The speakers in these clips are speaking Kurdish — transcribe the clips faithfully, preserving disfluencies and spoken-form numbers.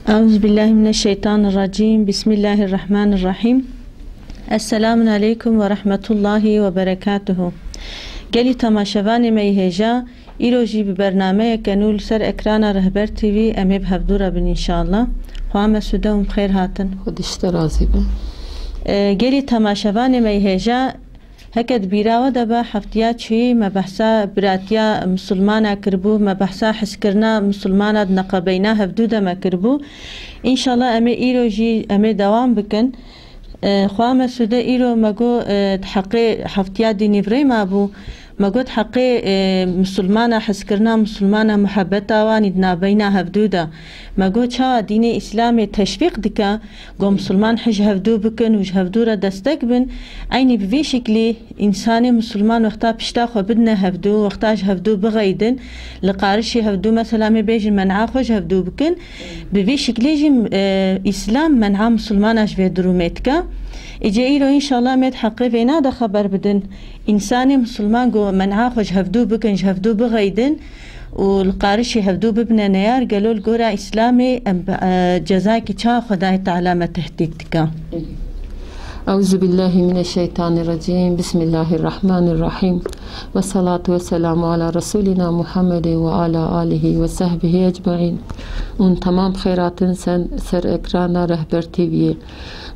Eûzubillahimineşşeytanirracîm. Bismillahirrahmanirrahîm. Esselamun aleykum ve rahmetullahi ve berekatuhu. Gelî temaşevanê me yê hêja, îro jî bi bernameyeke nû li ser ekrana Rehber T V em ê bi hevdû re bin înşallah. Xwa Mesûde hûn bi xêr hatin. Xwedî ji te razî be. E, gelî temaşevanê me yê hêja, heke di bîra we de be, heftiya çûyî me behsa biratiya misilmana kiribû, me behsa hizkirina misilmana di neqebeyna hevdû de me kiribû. Înşallah em ê îro jî em ê dewam bikin. E, Xwa Mesûde, îro me got, e, di heqê heftiya dînî bi rê mabû. Me got heqê, e, misilmana hizkirina misilmana muhebeta wan î di navbeyna hevdû de. Me got çawa dînê Îslamê teşvîq dike, got misilman hej hevdû bikin û ji hevdû re destek bin. Eynî bi vî şiklî însanê misilman wexta pişta xwe bidine hevdû, wexta ji hevdû bixeydin, li qarişî hevdû mesela em ê bêjin men'a xwe ji hevdû bikin, bi vî şiklî jî, e, Îslam men'a misilmana ji vê durumê dike. Îcê îro înşallah em ê di heqê vêna de xeber bidin. Însanê misilman ku men'a xwe ji hevdû bikin, ji hevdû bixeydin û li qarişî hevdû bibine neyar, gelo li gora Îslamê em, e, cezayekî çawa Xwedayê Teala me tehdît dike? Eûzû billahî mineşşeytanirracîm. Bismillahirrahmanirrahîm. Ve salatu ve selamu ala Resulina Muhammedin ve ala alihi ve sehbihi ecmaîn. Hûn temam xêratin sen ser ekrana Rehber T V'yê.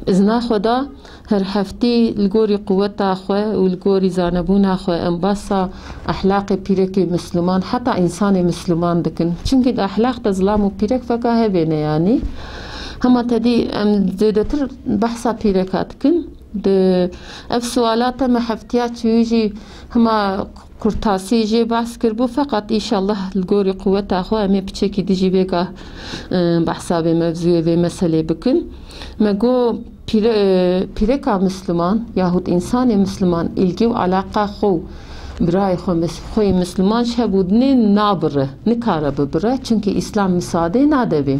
Izna Xweda, her heftî li gorî quweta xwe û li gorî zanebûna xwe em behsa ehlaqê pîrekê misliman, heta însanê misliman dikin. Çimkî di ehlaq de zilam û pîrek feka hevê ne yanî. Hema tedî em zêdetir behsa pîreka dikin. Di ev suala te me heftiya çûyî jî hema kurtasî jê behs kiribû, feqet îşallah li gorî quweta xwe em ê piçekî dijî vêga, e, behsa vê mevzûyê, vê meselê bikin. Me got pîre-, e, pîreka misliman yahut însanê misliman îlgî û eleqa xwe û birayê xwe mis-, xwe yê misliman ji hev û dinê nabire, nikare bibire, çimkî Îslam misadê nade vê.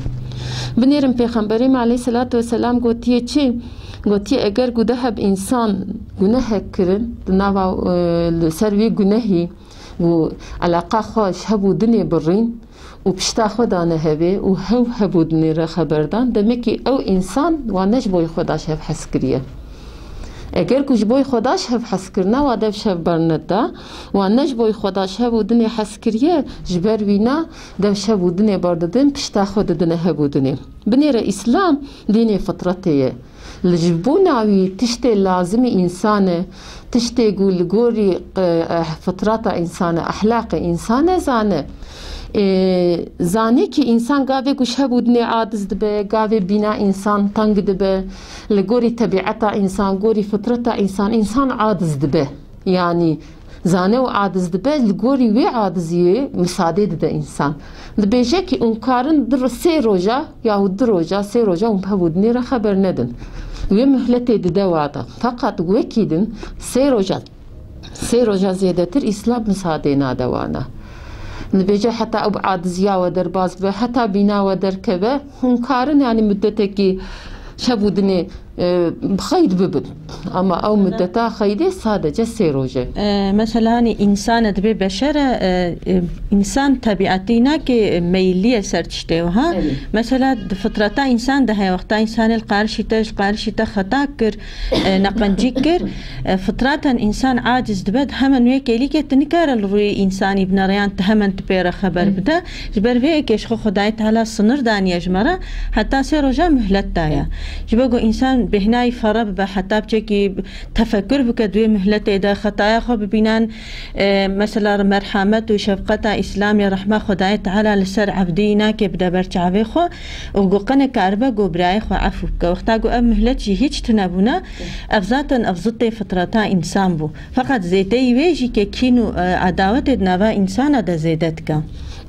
Binêrin Pêxemberê me aleyhisselatu vesselam gotiye çi? Gotiye eger ku du heb însan gunehek kirin, di nava, e, li ser wî gunehî û eleqa xwe ji hev û dinê birîn û pişta xwe dane hevê û hew hev û dinê re xeber dan, demekî ew însan wan ne ji bo xwe da ji hev hez kiriye. Eger ku ji bo xwe da ji hev hez kirine, wa dev ji hev berneda, wan ne ji bo xwe da ji hev û dinê hez kiriye, ji ber wîna dev ji hev û dinê berdidin, pişta xwe didine hev û dinê. Binêre Îslam dînê fitretê ye. Li ji bona wî tiştê lazimî însan e, tiştê ku li gorî, e, e, fitrata însan e, ehlaqê însan e, zane. E, zane ki însan gavê ku ji hev û dinê aciz dibe, gavê bîna însan teng dibe, li gorî tebieta însan, gorî fitreta însan, însan aciz dibe. Yanî zane û aciz dibe, li gorî wê aciziyê misadê dide însan. Dibêje ki hûn karin di ro-, sê roja yahû du roja, sê roja hûn bi hev û dinê re xeber nedin. Wê muhletê dide wada. Feqet wekî din sê roja, sê roja zêdetir Îslam misadê nade wana. Dibêje heta ew bi aciziya we derbas bibe, heta bîna we derkeve, hûn karin yanî muddetekî ji hev û dinê, e, bi xeyd bibin. Ama ew muddeta xeydê sadece sê roj e. E, mesela, hani, însan e, dibê beşer e, e, e, însan tebietî nake, e, meyilliye ser tiştê wiha. Evet. Mesela, di fitreta însan de heye, wexta însanê li qarişî te, ji qarişî te xeta kir, e, neqencî kir, e, fitraten însan aciz dibe, di hemen wê kêlîkê tu nikare li rûyê însanî binere yan tu hemen tu pê re xeber bide. Ji ber vê yekê ji xwe Xwedayê Teala sinir daniye ji me re, heta sê roja muhlet daye. Ji bo ku însan bêhnayî fere bibe, heta biçekî tefekur bike di wê muhletê de, xetaya xwe bibînan, e, mesela merhamet û şefqeta Îslamê, rehma Xwedayê Teala li ser evdî nake bide ber çavê xwe û ku qene karibe ku birayê xwe efû bike. Wexta ku ev muhlet jî hîç tune bûne, ev zaten ev zitê fitreta însan bû. Feqet zêdeyî wê jî ke kîn û, e, edawetê di nava însana de zêde dike.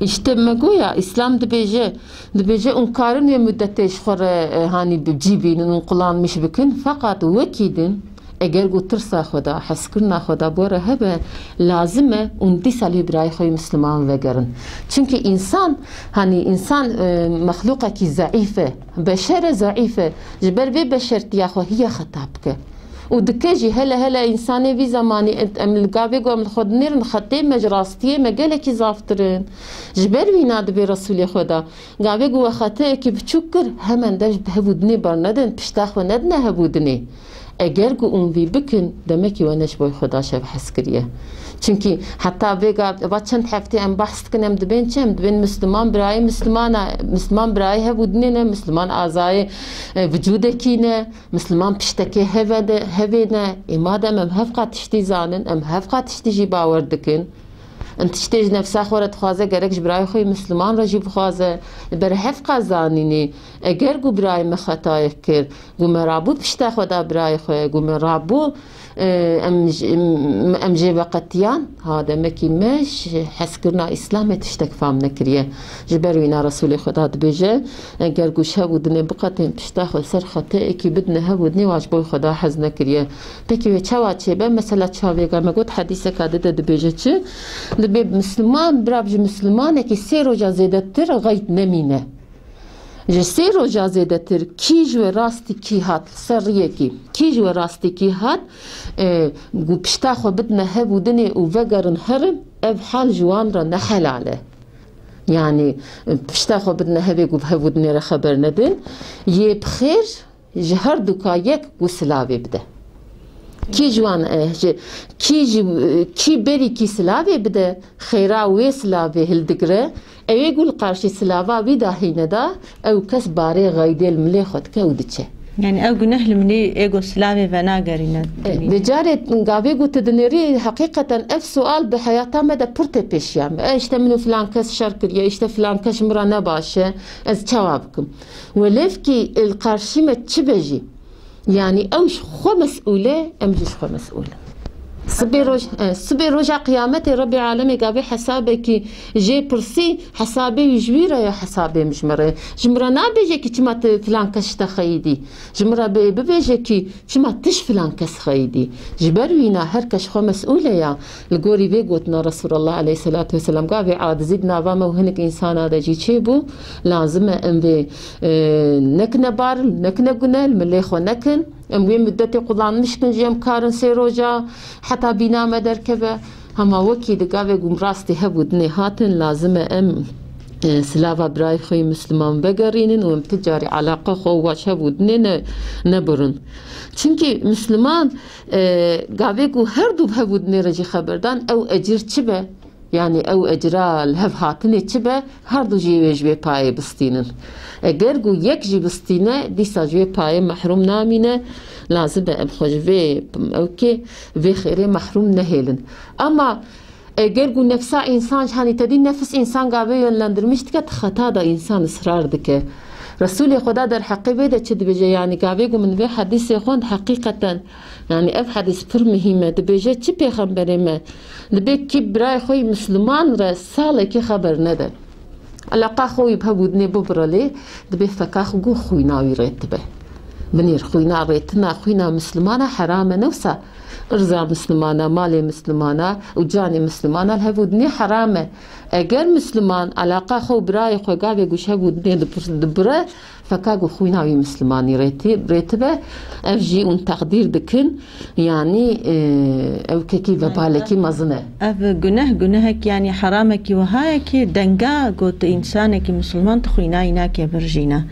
Îşte me goya Îslam dibêje, dibêje hûn karin wê mudetê ji xwe re, e, hanî bi cî bînin û qulanmiş bikin. Feqet wekî din, eger ku tirsa xwe da, hezkirina xwe da bo re hebe, lazim e hûn dîsa li birayê xwe yê misliman vegerin. Çimkî însan, hanî însan, e, mexlûqekî zeîf e, beşer e, zeîf e. Ji ber vê beşertiya xwe hiye xeta bike. Û dike jî hele hele însanê vî zemanî em, em li gavê ku em li xwe dinêrin, xetê me ji rastiyê me gelekî zaftir in. Ji ber wîna dibê Resûlê Xweda. Gavê ku we xeteyekî biçûk kir, hemen dev ji hev û dinê bernedin, pişta xwe nedine hev û dinê. Eger ku hûn vî bikin, demekî we ne ji bo Xweda şev hez kiriye. Çimkî heta vê gav, va çend heftê em behs dikin, em dibên çi? Em dibên Misliman birayê Mislimana, Misliman birayê hev û dinê ne, Misliman azayê, e, vicûdekî ne. Misliman piştekê heve de, hevê ne. Ê madem em hevqa tiştî zanin, em hevqa tiştî jî bawer dikin. Em tiştê ji nefsa xwe re dixwaze, gerek ji birayê xwe yê Misliman re jî bixwaze. Li ber hevqa zanînê, eger ku birayê me xetayek kir, ku me rabû pişta xwe da birayê xwe, ku me rabû, e, em ji, em, em jê veqetiyan, ha, demekî me ji hezkirina Îslamê tiştek fam nekiriye. Ji ber wîna Resûlê Xweda dibêje, Eger ku ji hev û dinê biqetên pişta xwe ser xeteyekî bidine hev û dinê, wa ji bo Xweda hez nekiriye. Pekî wê çawa çêbe? Mesela çavêga me got, hedîseka di de dibêje çi? Dibê Misliman, bira ji Mislimanekî sê roja zêdetir xeyt nemîne. Ji sê roja zêdetir kî ji we rastî kî hat, li ser riyekî, kî ji we rastî kî hat, e, ku pişta xwe bidine hev û dinê û vegerin herin, ev hal ji wan re ne helal e. Yanî, pişta xwe bidine hevê ku bi hev û dinê re xeber nedin. Yê bi xêr ji her du ka yek ku silavê bide. Kî ji wan, e, ji, kî ji, kî berî kî silavê bide, xêra wê silavê hildigire, ew ê ku li qarşî silava wî dahîne da, ew kes barê xeydê li milê xwe dike û diçe. Yani ew guneh li milê ê ku silavê venagerîne. E, di carê gavê ku tu dinêrî, heqîqeten ev sual di heyata me de pir tê pêşiya me. E, işte min û filan kes şer kiriye, işte filan kes ji min re ne baş e, ez çawa bikim? Welêvkî li qarşî me çi be jî, yanî ew ji xwe mesûl e, em jî ji xwe mesûl in. Sibê roj, e, sibê roja qiyametê Rebbê alemê gavê hesabekî jê pirsî, hesabê wî ji wî re ya, hesabê min ji min re. Ji min re nabêje kî çima tu filan kes ji te xeyidî. Ji min re bê-, bibêje kî çima tu ji filan kes xeyidî. Ji ber wîna her kes xwe mesûl e ya. Li gorî vê gotina Resulullah aleyhisselatu vesselam, gavê acizî di nava me û hinek însana de jî çêbû, lazim e em vê, e, nekine bar, nekine gune, li milê xwe nekin. Em wê muddetê qulanmiş kin jî em karin sê roja heta bîna me derkeve. Hema wekî di gavê ku rastî hev û dinê hatin, lazim e em, e, silava birayê xwe yê Misliman vegerînin û em ti carî eleqa xwe û wa ji hev û dinê ne, nebirin. Çimkî Misliman, e, gavê ku her du bi hev û dinê re jî xeber dan, ew ecir çi be? Yanî ew ecira li hev hatinê çi be, her du jî wê ji wê payê bistînin. Eger ku yek jî bistîne, dîsa ji wê payê mehrûm namîne. Lazim e em xwe ji vê, ew kê, vê xêrê mehrûm nehêlin. Ama eger ku nefsa însan, hanî te dî nefis însan gavê yönlendirmiş dike, di xeta de însan israr dike. Resûlê Xweda derheqê vê de çi dibêje? Yanî gavê ku min vê hedîsê xwend, heqîqeten, yanî ev hedîs pir muhîm e. Dibêje çi pêxemberê me? Dibê kî birayê xwe yê Misliman re salekê xeber nede. Eleqa xwe wî bi hev û dinê bibire lê, dibê feka xwe ku xwîna wî rêtibe. Binêr xwîna rêtina, xwîna Mislimana heram e, ne wisa irza Mislimana, malê Mislimana û canê Mislimana li hev û dinê heram e. Eger Misliman eleqa xwe û birayê xwe gavê ku ji hev û dinê dibir-, dibire, feka ku xwîna wî Mislimanî rêtî-, rêtibe, ev jî hûn teqdîr dikin, yanî, e, ew kekî vebalekî mezin e. Ev guneh, gunehek, yanî heramekî wiha ye ki denga ku tu însanekî Misliman tu xwîna wî nake birjîne.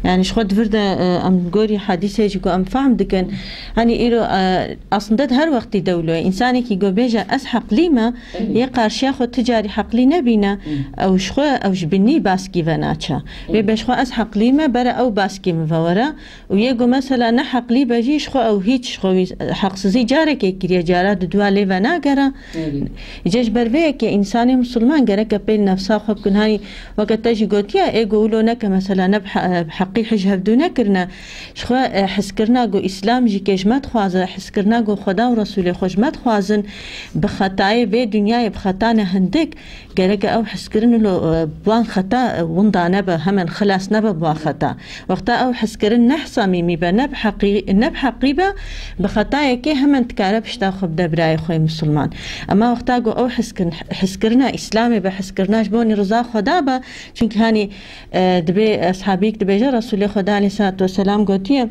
Yanî ji xwe di vir de, e, em gorî hedîsê jî ku em fehm dikin, hanî îro, e, aslında di her wextî de wilo ye. Însanekî ku bêje ez heqlî me, Yê qarşiya xwe tu carî heqlî nebîne, ew ji xwe, ew ji binî baskî ve naçe. Wê be ji xwe ez heqlî me, bere ew baskî min ve were. Û yê ku mesela ne heqlî be jî ji xwe ew hîç ji xwe wî heqsizî carekê kiriye, cara di dua lê venagere. Îca ji ber vê yekê însanê misilman gereke pê li nefsa xwe bikin. Hanî weke te jî gotiye, ê ku wilo neke mesela ne bi he-, bi heqî hij hevdû nekirine. Ji xwe, e, hizkirina ku Îslam jî kê ji me dixwaze, hizkirina ku Xweda û Resûlê xwe ji me dixwazin, bi xetayê vê dinyayê bi xeta ne hindik, gereke ew hizkirin lo, e, bi wan xeta, e, winda nebe, hemen xilas nebe bi wan xeta. Wexta ew hizkirin ne samîmî be, ne bi heqî, ne bi heqî be, bi xetayekê hemen dikare pişta xwe bide birayê xwe yê misilman. Ema wexta ku ew hizkirin, hizkirina Îslamê be, hizkirina ji bo nî riza Xweda be, çunkî hanî, e, dibê eshabîk dibêje, Resûlê Xweda aleyhisselatu vesselam gotiye,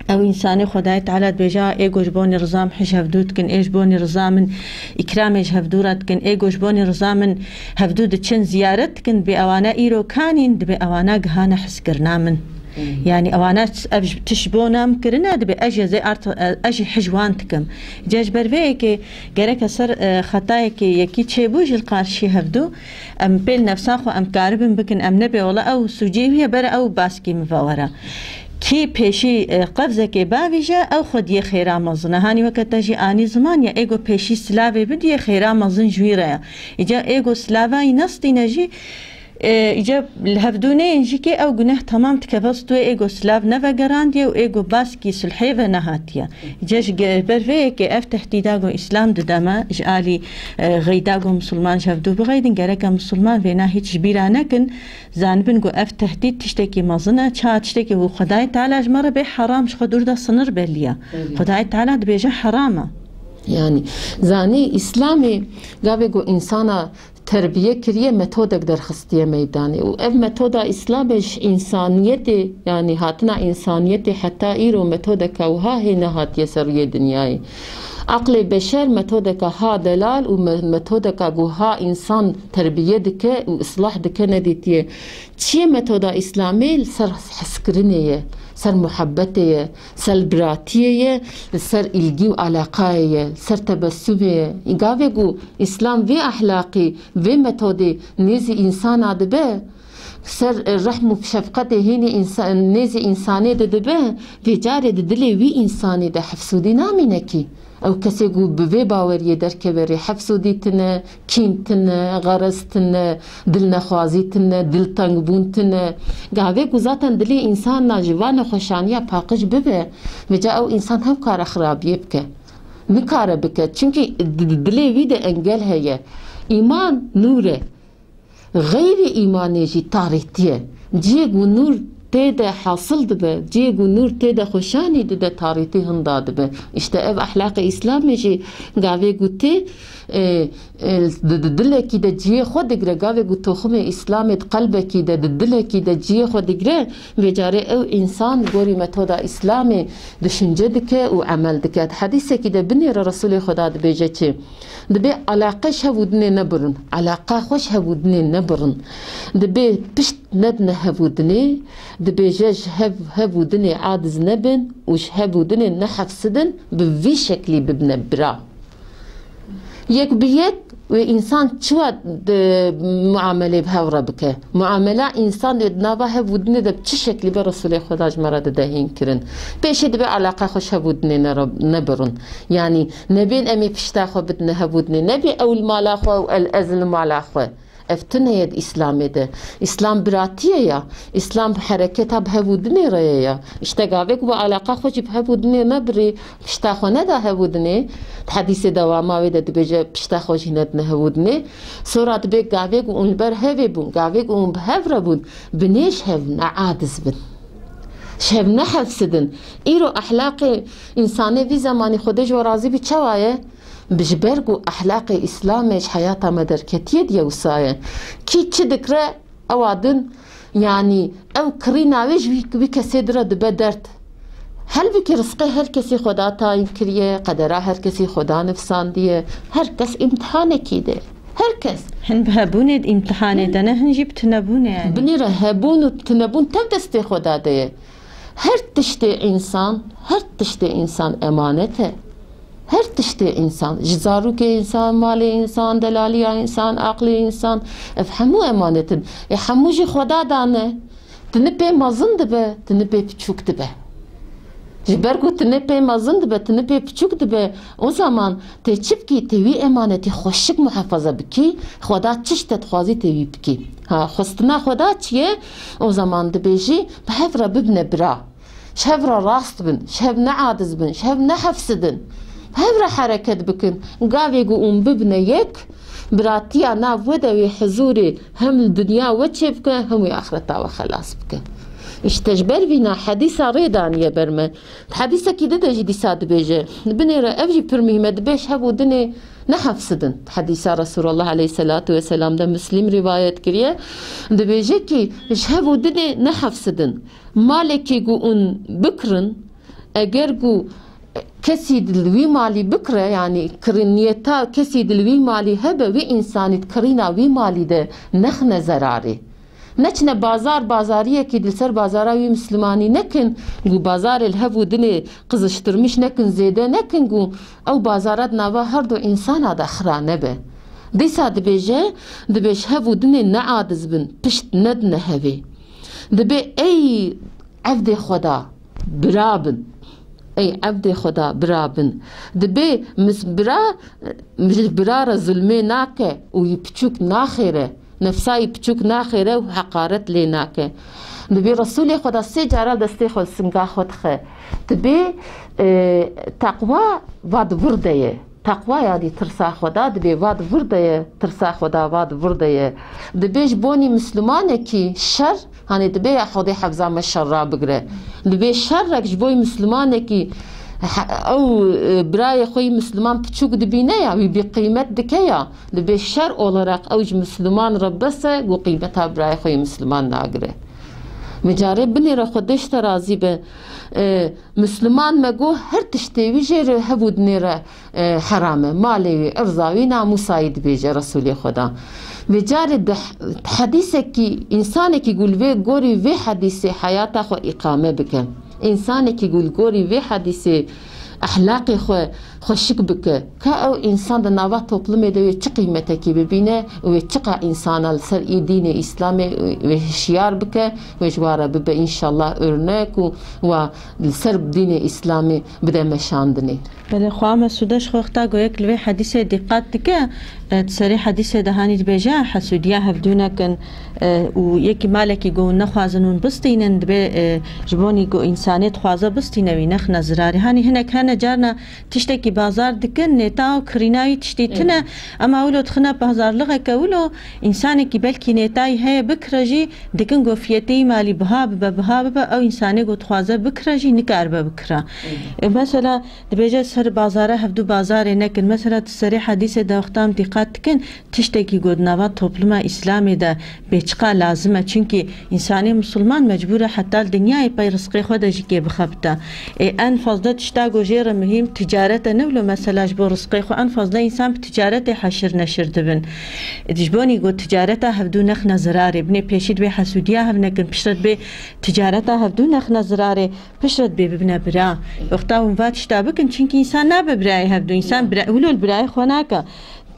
Ew însanê Xwedayê Teala dibêje, ê ku ji bonê riza min hij hevdû dikin, ê ji bonê riza min îkramê ji hevdû re dikin, ê ku ji bonê riza min hevdû diçin ziyaret dikin, dibê ewana îro kanîn, dibê ewana gihane hizkirina min. Hmm. Yanî ewana ev ji, tiş ji bona min kirine, dibê ez jê zê art, ez jî hij wan dikim. Îca ji ber vê yekê gereke ser, e, xetayekê yekî çêbû ji li qarşî hevdû, em pêl nefsa xwe em karibin bikin, em nebê wela ew sûcê wî ye, bere ew baskî min ve were. Kî pêşî, e, qevzekê bavîje, ew xwediyê xêra mezin e. Hanî weke te jî anî ziman ya, ê ku pêşî silavê bidiyê, xêra mezin ji wî re ye. Îca ê ku silava yî nestîne jî, e, îca li hevdûneyên jî kê ew guneh temam dikeve stûyê, ê ku silav nevegerandiye û ê ku baskî sulhê ve nehatiye. Îca ji ge-, ber vê yekê ev tehdîda ku Îslam dide me, ji alî, e, xeyda ku misilman ji hevdû bixeydin, gereke misilman vêna hîç ji bîra nekin. Zanibin ku ev tehdîd tiştekî mezin e, çawa tiştekî ku Xwedayê Teala ji me re bê heram, ji xwe dûr de sinir bellî ye. Belê. Xwedayê Teala dibêje heram e. Yanî, zanî Îslamê gavê ku însana terbiye kiriye, metodek derxistiye meydanê. Û ev metoda Îslamê ji însaniyetê, yanî hatina însaniyetê heta îro metodeka wiha hê nehatiye ser rûyê dinyayê. Aqlê beşer metodeka ha delal û me-, metodeka ku ha însan terbiye dike û islah dike nedîtiye. Çi ye metoda Îslamê? Li ser hezkirinê ye, ser muhebbetê ye, ser biratiyê ye, li ser îlgî û alaqayê ye, li ser tebessumê ye. Gavê ku Îslam vê ehlaqî, vê metodê nêzî însana dibe, ser, e, rehm û şefqetê hînî însa-, nêzî însanê de dibe, vê carê di dilê wî însanê de hefsûdî namîne kî. Ew kesê ku bi vê baweriyê derkeve rê, hefsûdî tune, kîn tune, xerez tune, dilnexwazî tune, diltengbûn tune. Gavê ku zaten dilê însana ji va nexweşaniya paqij bibe, vêca ew însan hewkare xirabiyê bike. Nikare bike. Çimkî di, di dilê wî de engel heye. Îman nûr e. Xeyrî îmanê jî tarîtî ye. Ciyê ku nûr tê de hasil dibe, ciyê ku nûr tê de xweşanî dide, tarîtî hinda dibe. Îşte ev ehlaqê Îslamê jî gavê ku tê, e, e, di, di dilekî de ciyê xwe digre, gavê ku toxumê Îslamê di qelbekî de, di dilekî de ciyê xwe digre, vê carê ew însan gorî metoda Îslamê düşünce dike û emel dike. Di hedîsekî de binêre Resûlê Xweda dibêje çi? Dibê eleqe ji hev û dinê nebirin. Eleqa xwe ji hev û dinê nebirin. Dibê pişt nedine hev û dinê, dibêje ji hev, hev û dinê aciz nebin û ji hev û dinê nehefsidin, bi vî şeklî bibine bira. Yek bi yek wê însan çiwa di muamelê bi hev re bike? Muamela însan di nava hev û dinê de bi çi şeklî be Resûlê Xweda ji me re dide hîn kirin? Pêşî dibê eleqa xwe ji hev û dinê nere-, nebirin. Yanî nebên em ê pişta xwe bidine hev û dinê. Nebê ew li mala xwe û el-, ez li mala xwe. Ev tune ye di Îslamê de. Îslam biratiyê ya. Îslam hereketa bi hev û dinê re ye ya. Îşte gavê ku bi eleqa xwe jî bi hev û dinê nebirî, pişta xwe neda hev û dinê, di hedîsê dewama wê de dibêje, pişta xwe jî nedine hev û dinê. Sora dibê gavê ku hûn li ber hevê bûn, gavê ku hûn bi hev re bûn, binê ji hev neaciz bin. Ji hev nehefsidin. Îro ehlaqê însanê vî zemanî, Xwedê ji we razî bî, çawa ye? Bi ji ber ku ehlaqê Îslamê ji heyata me derketiye diye wisa ye. Kî çi dikre, ewa din, yanî ew kirîna wê ji wî, wî kesê di re dibe derd. Helbikî rizqê her kesî Xweda tayîn kiriye, qedera her kesî Xweda nivsandiye. Her kes îmtihanekî de. Her kes. Hin bi hebûnê di îmtihanê de ne, hin jî bi tunebûnê yani. Binêre hebûn û tunebûn tev destê Xweda de ye. Her tiştê însan, her tiştê însan emanet e. Her tiştê însan, ji zarokê însan, malê însan, delaliya însan, aqlê însan, ev hemû emanet in. Ê hemû jî Xweda dane. Tini pê mezin dibe, tini pê piçûk dibe. Ji ber ku tini pê mezin dibe, tini pê piçûk dibe, o zaman tê çi bikî, tê wî emanetî xweşik muhafaza bikî, Xweda çi ji te dixwazî tê wî bikî. Ha, xwestina Xweda çi ye? O zaman dibêjî, bi hev re bibine bira. Ji hev re rast bin, ji hev neaciz bin, ji hev nehefsidin. Bi hev re hereket bikin. Gavê ku hûn bibine yek, biratiya nav we de wê hizûrê hem li dinya we çêbike, hem wê axireta we xelas bike. Îşte ji ber vîna hedîsa rê daniye ber me. Di hedîsekî din de jî dîsa dibêje. Binêre ev jî pir muhîm e, dibê ji hev û dinê nehefsidin. Di hedîsa Resulullah aleyhisselatu vesselam de Muslim rivayet kiriye. Dibêje ki ji hev û dinê nehefsidin. Malekî ku hûn bikirin, Eger ku kesî di li wî malî bikire, yanî kirin niyeta kesî di li wî malî hebe, wî însanî di kirîna wî malî de nexne zerarê. Neçine bazar, bazariyekî di li ser bazara wî mislimanî nekin, ku bazarê li hev û dinê qiziştirmiş nekin, zêde nekin, ku ew bazara di nava her du însana de xira nebe. Dîsa dibêje, dibê ji hev û dinê neaciz bin, pişt nedine hevê. Dibê ey evdê xwe da bira bin. Ey evdê xwe da bira bin. Dibê mis-, bira, ji bira re zulmê nake û wî piçûk naxêre. Nefsa wî piçûk naxêre û heqaret lê nake. Dibê Resûlê Xweda sê cara destê xwe li singa xwe dixe. Dibê, e, teqwa va di vir de ye. Teqwa, yanî tirsa Xweda, dibê va di vir de ye, tirsa Xweda va di vir de ye. Dibê ji bonî Mislimanekî şer, hanê dibê ya Xwedê hefza me şerra bigire. Dibê şerrek ji bo Mislimanekî he-, ew, e, birayê xwe yî Misliman piçûk dibîne ya, wî bîqîmet dike ya, dibê şer olarak ew ji Misliman re bes e, ku qîmeta birayê xwe yî Misliman nagire. Vê carê binêre Xwedê ji te razî be. E, Misliman me got, her tiştê wî jê re hev û dinê re, e, heram e. Malê wî, irza wî, namûsa wî dibêje Resûlê Xweda. Vê carê di h-, hedîsekî, însanekî ku li vê gorî vê hedîsê heyata xwe îqame bike. Însanekî ku li gorî vê hedîsê ehlaqê xwe xweşik bike. Ka ew însan di nava toplumê de wê çi qîmetekî bibîne û wê çiqa însana li ser î dînê Îslamê wê hişyar bike, wê ji wa re bibe înşallah örnek û wa li ser dînê Îslamê bide meşandinê. Belê, xwe Mesûde ji xwe wexta ku yek li vê hedîsê dîqat dike, e, di serê hedîsê de hanî dibêje, hesûdiya hevdû nekin, e, û yekî malekî ku nexwazin hûn bistînin, dibê, e, ji bonî ku însanê dixwaze bistîne wî nexne zirarê. Hanî hinek hene carna tiştekî bazar dikin, nêta û kirîna wî tiştî tune, ema wilo dixine bazarlixeke wilo, însanekî belkî nêtayî heye bikire jî, dikin ku fiyetê wî malî biha bibe, biha bibe, ew însanê ku dixwaze bikire jî nikaribe bikira. E, mesela dibêje ser bazara hevdû bazarê nekin. Mesela di serê hedîsê de wexta em dîqat dikin, tiştekî ku di nava topluma Îslamê de bê çiqa lazim e. Çunkî însanê misilman mecbûr e heta li dinyayê pey rizqê xwe de jî kê bixebite. Ê en fazla tişta ku jê re muhîm ticaret e, ne wilo mesela ji bo rizqê xwe, en fazla însan bi ticaretê heşir neşir dibin. Ji bonî ku ticareta hevdû nexne zirarê, binê pêşî dibê hesûdiya hev nekin, piştre dibê ticareta hevdû nexne zirarê, piştre dibê bibine bira. Wexta hûn va tişta bikin, çunkî însan nabe birayê hevdû. Însan bira-, wilo li birayê xwe nake.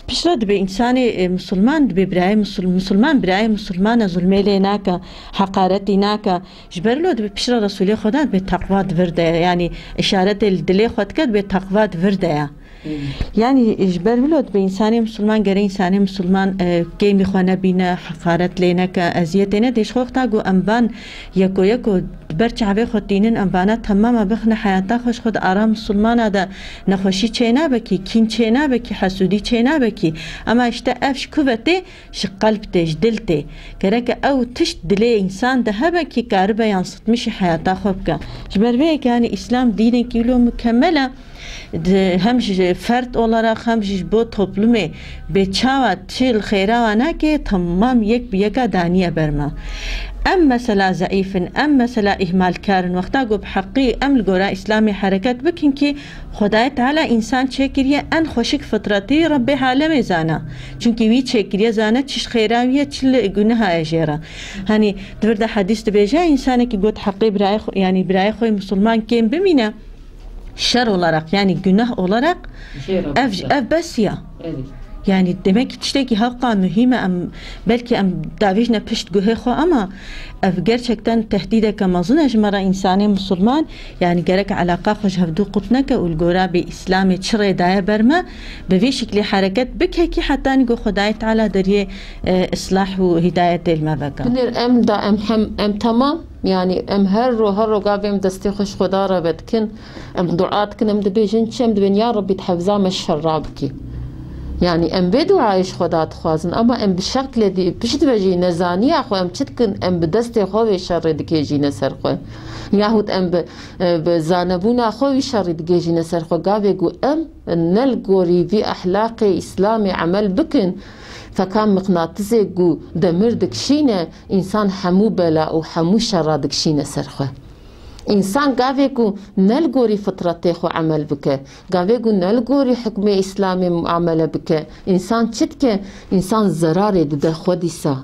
Piştre dibê însanê, e, misilman dibê birayê misil-, misilman birayê misilman e, zulmê lê nake, heqaretî nake. Ji ber wilo dibê piştre Resûlê Xweda dibê teqwa di vir de ye. Yanî îşaretê li dilê xwe dike, dibê teqwa di vir de ye. Yanî ji ber wilo dibê însanê misilman, gere însanê misilman, e, kêmî xwe nebîne, heqaret lê neke, eziyetê nede. Ji xwe wexta ku em van yeko yeko di ber çavê xwe tînin, em vana temama bixine heyata xwe, ji xwe di ara misilmana de nexweşî çênabe kî, kîn çênabe kî, hesûdî çênabe kî. Ema işte ev ji ku ve tê? Ji qelb tê, ji dil tê. Gereke ew tişt dilê însan de hebe kî karibe yansıtmışî heyata xwe bike. Ji ber vê yekê, yanî Îslam dînekî wilo mukemmel e. Di, hem ji ferd olarak hem jî ji bo toplumê bê çawa çi li xêra wan nake, temam yek bi yeka daniye ber me. Em mesela zeîf in, em mesela îhmalkar in. Wexta ku bi heqî em li gora Îslamê hereket bikin kî, Xwedayê Teala însan çêkiriye en xweşik fitretî Rebbê alemê zana. Çunkî wî çêkiriye, zane çi ji xêra wî ye, çi li guneha ye jê re. Hanî di vir de hedîs dibêje, însanekî got heqê birayê xwe, yanî birayê xwe yê misilman kêm bimîne, şer olarak, yanî guneh olarak, ev, ev bes ya. Yanî demek ki tiştekî hewqa muhîm e, em belkî em davêjine pişt guhê xwe, ama ev gerçekten tehdîdeke mezin e ji me re, însanê misilman. Yanî gerek eleqa xwe ji hevdû qut neke û li gora bê Îslamê çi rê daye ber me, bi vî şiklî hereket bike kî hetanî ku Xwedayê Teala deriyê, e, islah û hîdayetê li me veke. Binêr em da em hem, em temam, yanî em her ro, her ro gavê em destê xwe ji Xweda re vedikin, em dua dikin, em dibêjin çi? Em dibên, ya Rebbî, di hevza me şerra bikî. Yanî em vê duayê ji Xweda dixwazin, ama em bi şeklê dî, pişt ve jî nezaniya xwe em çi dikin, em bi destê xwe vê şerê digihêjîne ser xwe. Yahut em bi, e, bi zanebûna xwe wî şerî digihêjîne ser xwe. Gavê ku em ne li gorî vî ehlaqê Îslamê emel bikin, feka miqnatizê ku demir dikişîne, însan hemû bela û hemû şerra dikişîne ser xwe. Însan gavê ku ne li gorî fitretê xwe emel bike, gavê ku ne li gorî hukmê Îslamê muamele bike, însan çi dike? Însan zerarê dide xwe dîsa.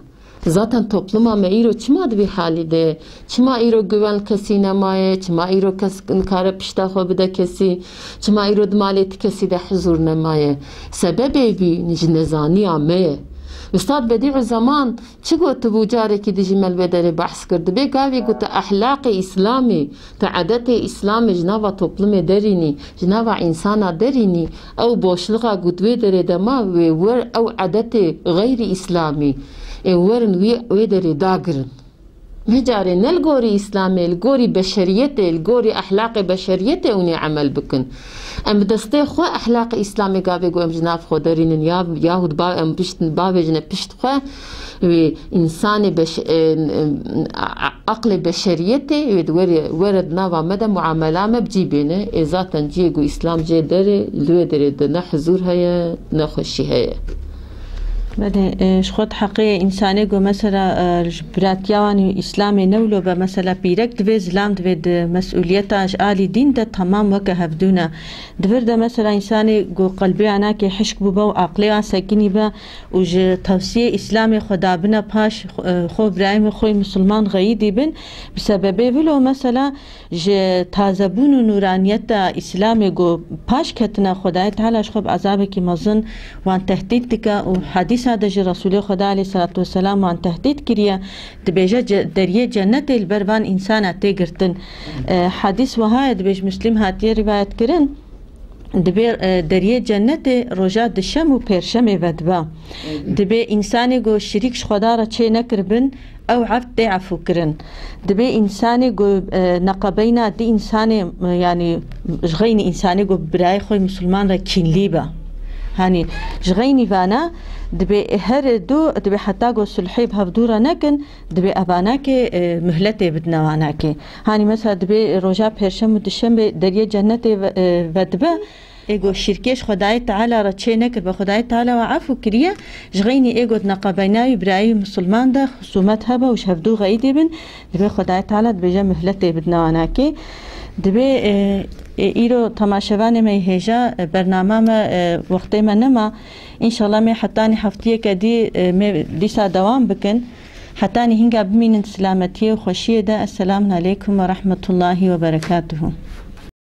Zaten topluma me îro çima di vî halî de ye? Çima îro guven li kesî nemaye? Çima îro kes nikare pişta xwe bide kesî? Çima îro di malê ti kesî de huzûr nemaye? Sebebê vî ji nezaniya me ye. Ustad Bedîûzeman çi gotibû, carekî dijî me li vê derê behs kir. Dibê gavî ku tu ehlaqê Îslamî, tu edetê Îslamê ji nava toplumê derînî, ji nava însana derînî, ew boşluxa ku di wê derê de ma, wê wer ew edetê xeyrî Îslamî, ê werin wî, wê derê dagirin. Hicarê ne li gorî Îslamê, li gorî beşeriyetê, li gorî ehlaqê beşeriyetê hûn ê emel bikin. Em bi destê xwe ehlaqê Îslamê gavê ku em ji nav xwe derînin, ya, yahû ba-, em pişt, bavêjine pişt xwe, wê însanê beş-, e, e, a-, a-, aqlê beşeriyetê wê di were, were di nava me de muamela me bi cî bêne. Ê zaten ciyê ku Îslam jê derê, li wê derê de ne huzûr heye, ne xweşî heye. Belê, e, ji xwe di heqê însanê ku mesela, e, ji biratiya wan û Îslamê ne wilo be, mesela pîrek divê, zilam divê di mesûliyeta ji alî dîn de temam weke hevdû ne. Di vir de mesela însanê ku qelbê wan nake hişk bûbe û aqlê wan sekinî be û ji tewsiyê Îslamê xwe dabine paş, e, xwe birayê me xwe musulman xeyidî bin, bi sebebê vilo mesela ji tazebûn û nûraniyeta Îslamê ku paş ketine, Xwedayê Teala ji xwe bi ezabekî mezin wan tehdît dike û hedîsa de jî Resûlê Xweda aleyhisselatu vesselam wan tehdît kiriye, dibêje ce-, deriyê cennetê li ber van însana tê girtin. E, hedîs wiha ye, dibêje Muslim hatiye rivayet kirin. Dibê, e, deriyê cennetê roja dişem û pêrşemê vedibe. Dibê însanê ku şirîk ji Xweda re çê nekiribin, ew eft tê efû kirin. Dibê însanê ku, e, neqebeyna di însanê, e, yanî ji xeynî însanê ku birayê xwe musulman re kînlî be. Hanî ji xeynî vana dibê her du, dibê heta ku sulhê bi hevdû re nekin, dibê evanakê, e, muhletê bidine wanakê. Hanî mesela dibê roja pêrşem û dişemê deriyê cennetê ve-, e, vedibe. Ê ku şirkê ji Xwedayê Teala re çê nekiribe, Xwedayê Teala we efû kiriye, ji xeynî ê ku di neqebeyna wî birayî musulman de xusûmet hebe û ji hevdû xeyidî bin, dibê Xwedayê Teala dibêje muhletê bidine wanakê. Dibê, e, e, îro temaşevanê me yê hêja, e, bernama me, e, wextê me nema. Înşallah me hetanî heftiyeke dî, e, me dîsa dewam bikin. Hetanî hînga bimînin silametiyê û xweşiyê de. Esselamun aleykum ve rahmetullahi ve berekatuhu.